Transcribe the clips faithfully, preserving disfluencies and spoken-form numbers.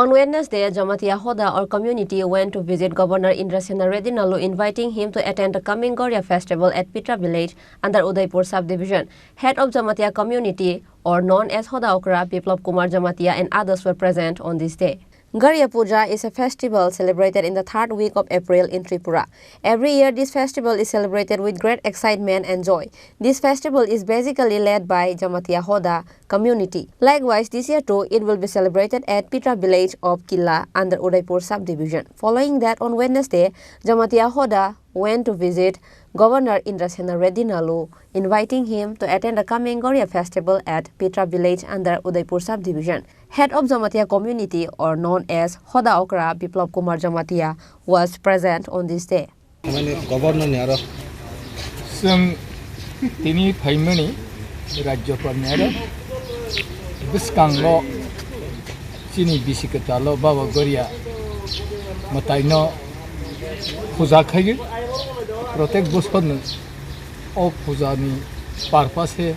On Wednesday, Jamatia Hoda or community went to visit Governor Indrasena Reddy Nalu, inviting him to attend the coming Goria festival at Pitra village under Udaipur subdivision. Head of Jamatia community, or known as Hoda Okra, Biplab Kumar Jamatia and others were present on this day. Goria Puja is a festival celebrated in the third week of April in Tripura. Every year, this festival is celebrated with great excitement and joy. This festival is basically led by Jamatia Hoda community. Likewise, this year too, it will be celebrated at Pitra village of Killa under Udaipur subdivision. Following that, on Wednesday, Jamatia Hoda went to visit Governor Indrasena Reddy Nalu, inviting him to attend the coming Goria festival at Pitra village under Udaipur subdivision. Head of Jamatia community, or known as Hoda Okra, Biplab Kumar Jamatia, was present on this day. Mane Governor ni aro. Chwng tini phaimani Rajyapal ni aro bwskango chini bisi kwtal o Baba Goria mwtai no puja khaigwi. Protek bosor no o puja ni purpose se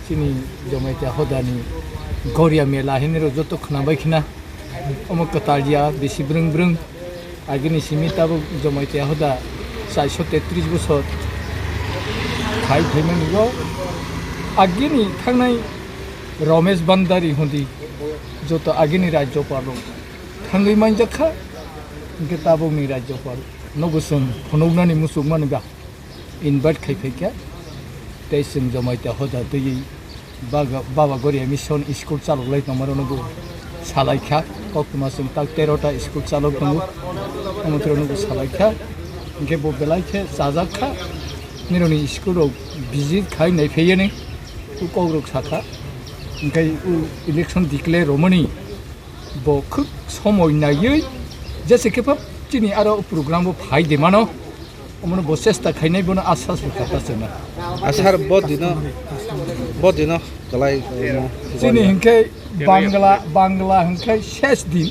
chini Jamatia Hoda ni Goria mela hinwi rok joto khwnabai khna. Omo kwtal ya bisi brwng brwng. Agini simi tabuk Jamatia Hoda chairso tetris bosor khai phaimani go. Agini thangnai Ramesh Bhandari hundi joto agini Rajyapal rok thangwi manjak kha. Hwnkhe tabukni Rajyapal nogo chwng phunuknani muchungmani ba invite khai phaikha. Tei chwng Jamatia Hoda twiwi Baga-, Baba Goria Mission school chaloklai tongmarokno bo salaikha. Koktwma chwng tak tero ta school chalok tongo. Omotorokno bo salaikha. Hwnkhe bo belai khe chajakkha. Nirokni school rok visit khai naiphaiya ni. O kokrok sakha. Hwnkhe o election declare romani bo khuk somoi naiwi jese khe phap chini aro program bo phai de mano. Omono bo chesta khainai, bono asha se kha ta chwngno. Asar bo dino, bo dino kalai, eh, mo, chini bo hinkhe Bangla, Bangla hinkhe ses din,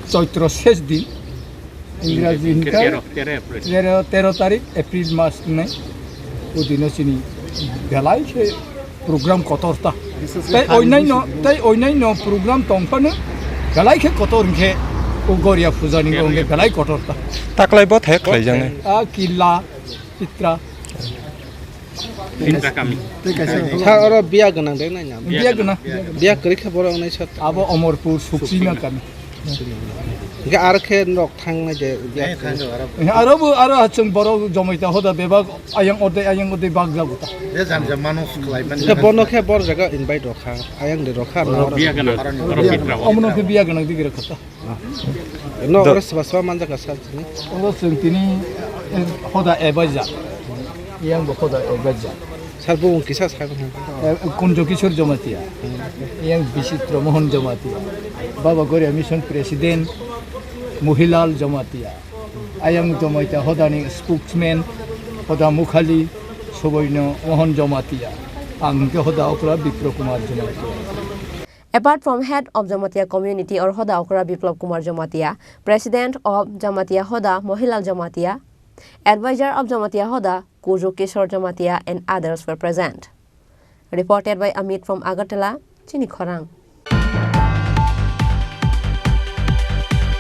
Choitro ses din, Ingraji hinkhe tero, tero April. Tero, tero tarik April mas hinwi. O dino chini belai khe program kotor ta. Tei oinaino, tei oinaino program tongphano belai khe kotor hwnkhe o Goria puja ni wngkhe belai kotor ta. Taklai bo thai khlaijaknai. A Killa, Pitra. Pitra kami. Sir, oro biya gwnang de nai na? Biya gwnang. Biya kwrwi khe borok wngnai sir. Abo Omorpur, Suksina kami. Hingke aro khe nok thangnai de biya. Aro bo, aro chwng borok Jamatia Hoda bebak ayang ode, ayang ode bak jago ta. Je jam jam mano khlai mani. Hingke bono khe bor jaga invite rokha, ayang de rokha na. Biya gana, oro Pitra. Omono khe biya gana digi rokha ta. No, oro seba seba manjak ka sir tini. Oro chwng tini, eh, Hoda advisor. Yang bo Hoda advisor. Sir, bo wng kisa sir bo. Eh, Kunjo Kishore Jamatia. Yang Bichitra Mohan Jamatia. Baba Goria Mission President Mohilal Jamatia. Ayang Jamatia Hodani spokesman Hoda Mukhali Soboino Mohan Jamatia. Ang hwnkhe Hoda Okra Bipro Kumar Jamatia. Apart from head of Jamatia community or Hoda Okra Biplab Kumar Jamatia, president of Jamatia Hoda Mohilal Jamatia, advisor of Jamatia Hoda Kuju Kishore Jamatia and others were present. Reported by Amit from Agartala, Chini Khorang.